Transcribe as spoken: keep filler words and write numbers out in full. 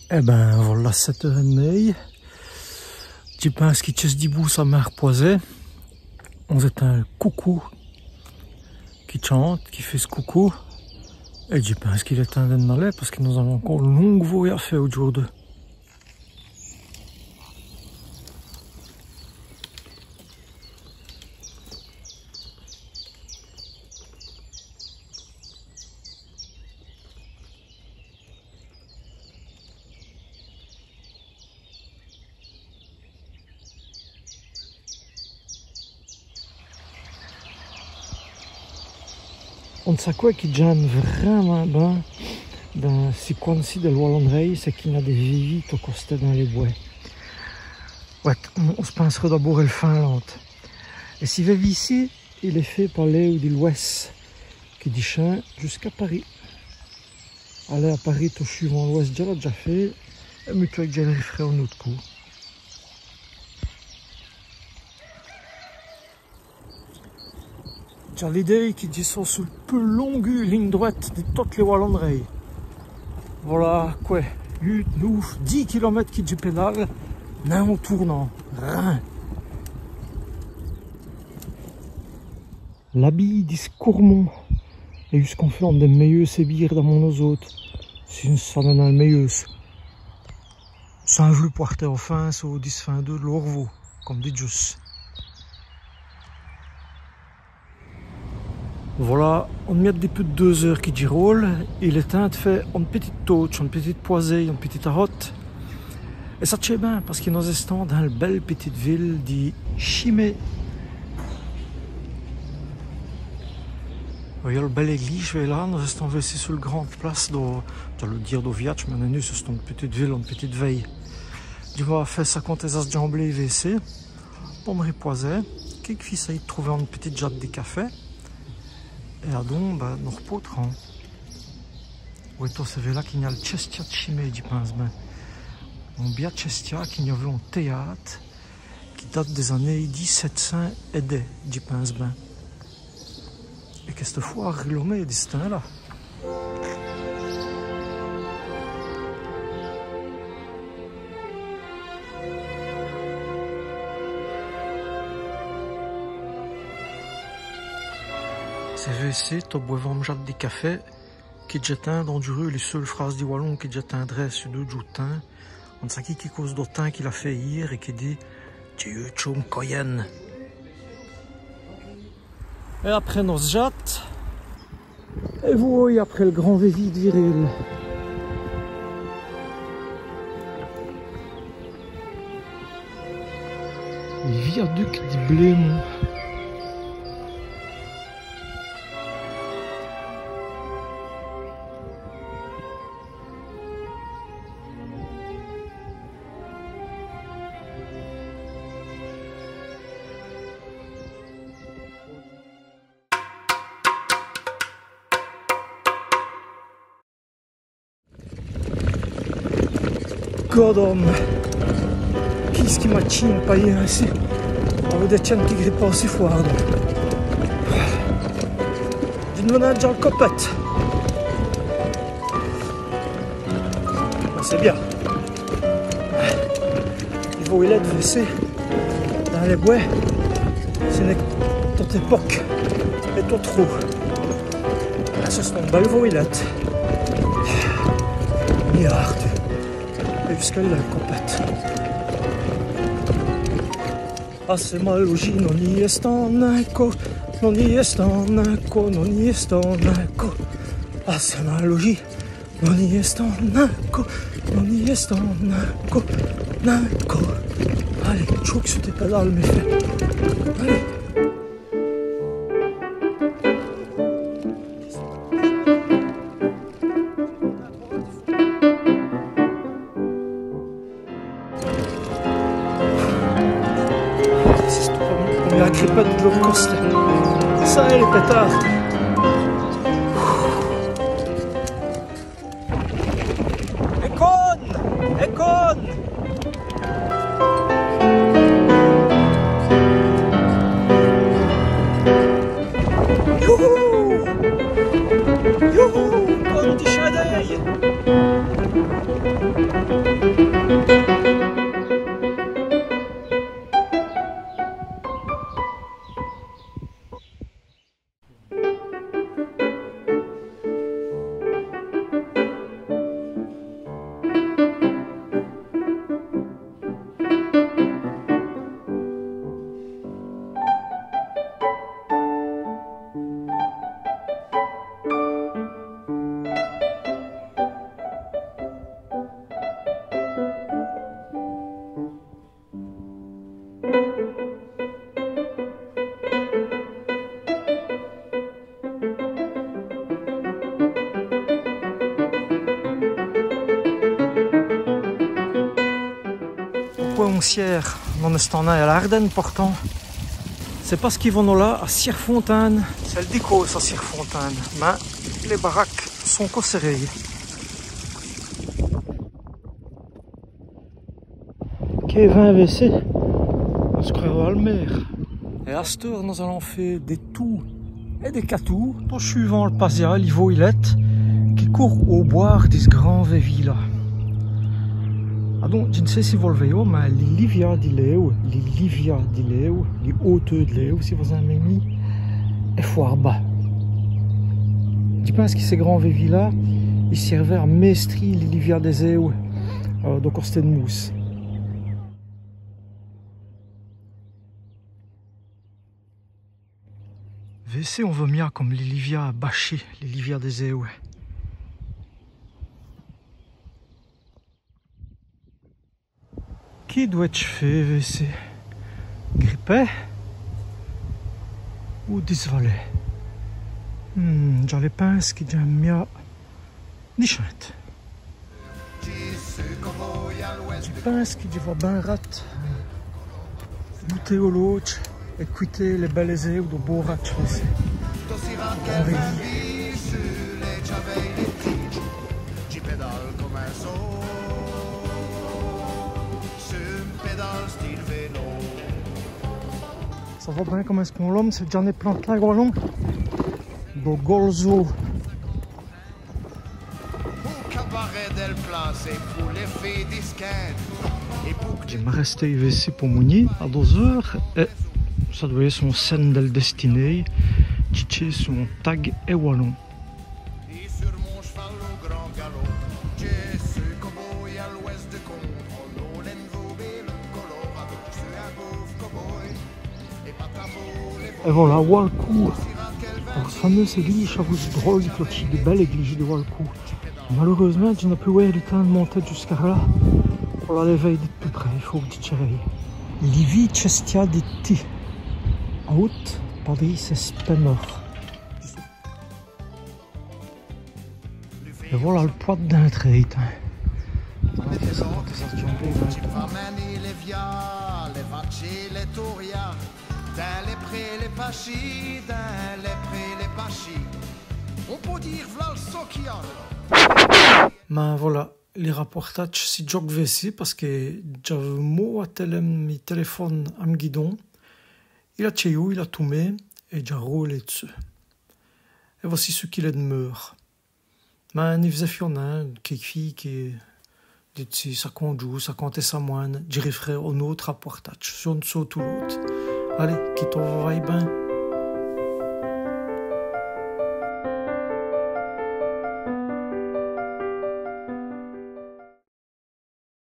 Èt bin, volà, sèt eûres èt d'mêye. Dji pinse qu'i tchèsse di bout sa mére pwazèye. On-z-ètind l' coucou qui tchante, qui fét s' coucou. Èt dji pinse qu'il èst timps d'ènn' aler pace qui nos-avans co on long vôye à fé audjoûrdu. On sacwè qui dj'in.me vrémint bin dins ci cwin-ci dèl Walon'rèye, c'èst qu'i gn-a dès vîyès tot costés dins lès bwès. Wêt, on, on s' pinseût d'abôrd èl Finlande. Èt ci vèy-ci, il èst fêt pa l'êwe di l'Ouèsse, qui dichind jusqu'à Paris. Aler à Paris tot sûvant l'Ouèsse, dji l'a dèdja fêt, èt mutwèt qu' dji l' r'frè on-ôte côp. Dj'a l'idéye qui dj' so su l' pus longue ligne drwète di tote lès Walon'rèyes. Volà qwè, ût, noûf, dîj kilomètes qui dj' pèdale, nin on toûrnant, rin. L'abîye di s' Coûrmont, èt û qu'on fêt one dès mèyeûsses bîres d'amon nos-ôtes, si ç' n'èst nin l' mèyeûsse. Sins v'lu pwârter offinse aus disfindeûs d' l'Ôrvau, come di djusse. Volà, one miète di pus d' deûs eûres qui dj' rôle, il èst timps d' fé one pitite tâtche, one pitite pwazèye, one pitite ahote. Èt ça tchêt bin, pace qui nos-èstans dins l' bèle pitite vile di Chimay. Vèyoz l' bèle èglîje, vèyoz là, nos-èstans vêci su l' grande place do, dj'aleûve dîre do viyadje, mins nin, c'è-st-st-, c'è-st-, one pitite vile, one pitite vèye. Dji m' va fé ça, comptez, à s' djamblêye vêci, po m' ripwâser, quékefîye sayî d' trouver one pitite jate di cafè. Èt adon, bin, nos r'pôrtrans. Wêtoz, c'èst vêla qu'i gn-a l' tchèstia d' Chimay, dji pinse bin. On bia tchèstia, qu'i gn-aveût on tèyâte qui date dès-anéyes dîj-sèt' cints èt dès, dji pinse bin. Èt qu'èsteût fwârt r'lomé di ç' timps-là. C'èst vêci, tot bwèvant m' jate di cafè, qui dj'ètind, donc, dj'aureu li seûle frâse di walon qui dj'ètindreu su deûs djoûs d' timps, one saquî qui cause do timps qu'il a fêt îr èt qui dit : « Dj'é yeû tchôd m' coyène. » Èt après nos jates, èt vôye après l' grand vèvî d' Viril. Li viaduc di Blémont. Godome. Qu'èst-ce qui m'a tchî pa v'nu insi ? Avou dès tchènes qui grip'nut si fwârt, don. Dji n' vos nin dj'al copète. C'èst bia. I vôye lèd vêci dins lès bwès, ci n'èst tot pok èt tot roûd. Ah, c'è-st-one bèle vôye lèd. Miârde. Èt jusqu'a là l' copète. Assez mal lodjî, nos n'î èstans nin co, nos n'î èstans nin co, nos n'î èstans nin co. Assez mal lodjî. Nos n'î èstans nin co, nos n'î èstans nin co, nin co. Alez, tchôke su tès pèdales, mès fés. Alez. C'èst l' prumî, prumî crèpèt d' l'ôte costé. Ça, lès pètards. Ècone ! Ècone ! Youhou ! Youhou ! Ècone di Chadèye ! Ciêr, nos-èstans nén à l'Ârdène, portant. C'èst pace qu'i vos-nos la à Cièrfontin.ne. C'èst l' dicôse, ça, Cièrfontin.ne. Mins lès baraques sont co sèrées. Qué vint, vêci. On s' crwêreut al mér. Èt asteûre, nos-alans fé dès toûrs èt dès catoûrs, tot sûvant l' pasia, li vôylète, qui coûrt au bôrd di ç' grand vèvî la. Adon, dji n' sé si vos l' vèyoz, mins li livia di l'êwe, li livia di l'êwe, li hôteû d' l'êwe, si vos-in.mez mî, èst fwârt bas. Dji pinse qui cès grands vèvîs la, i sièv'nut à mèstrî li livia dès-êwes, euh, do costé d' Moûse. Vêci, on vwèt mia come li livia a bachî, li livia dès-êwes. Quî dwèt-dj' fé, vêci ? Griper ou disvaler ? Hmm, dj'a l' pinse qui dj'a mia Dischinte. Dji pinse qui dj' va bin rade bouter au lôdje èt cwiter lès bèlès-êwes do bôradje vêci. Ça va bin, come èst-ce qu'on l' lome, cès djin.nes plantes-la, walon ? Do golzo. Dji m' rèsteu vêci po mougnî à dwês eûres, èt ça dwèt yèsse on sène dèl dèstinéye, tchitchî su on tag è walon. Èt vola, Walcoû. Adon, ç' fameûse èglîje, avou ç' drole di clotchî, di bèle èglîje di Walcoû. Maleûreûsemint, dji n'a pus wêre li tins d' monter jusqu'a-là. Po l' vèy di pus près, i faut qu' dji tchèye. Li vî tchèstia di Ti. Août, padrî, c'èst Spènor. Èt vola l' pwate d'intréye, tins. On pout dîre v'la l' sokia. Mins vola, li rapôrtadje si djoke vêci pace qui dj'a mau atèlé mi tèlèfone a m' guidon. Il a tchèyou, il a toumé, èt dj'a roulé d'ssus. Èt vêci ç' qu'il èst d'meûre. Mins ni vos-è fioz nin, quékefîye qui, d'ici cinquante djoûs, cinquante èt samwin.nes, dji r'frè on-ôte rapôrtadje, su one sôte ou l'ôte. Alez, qui tot vos vaye bin.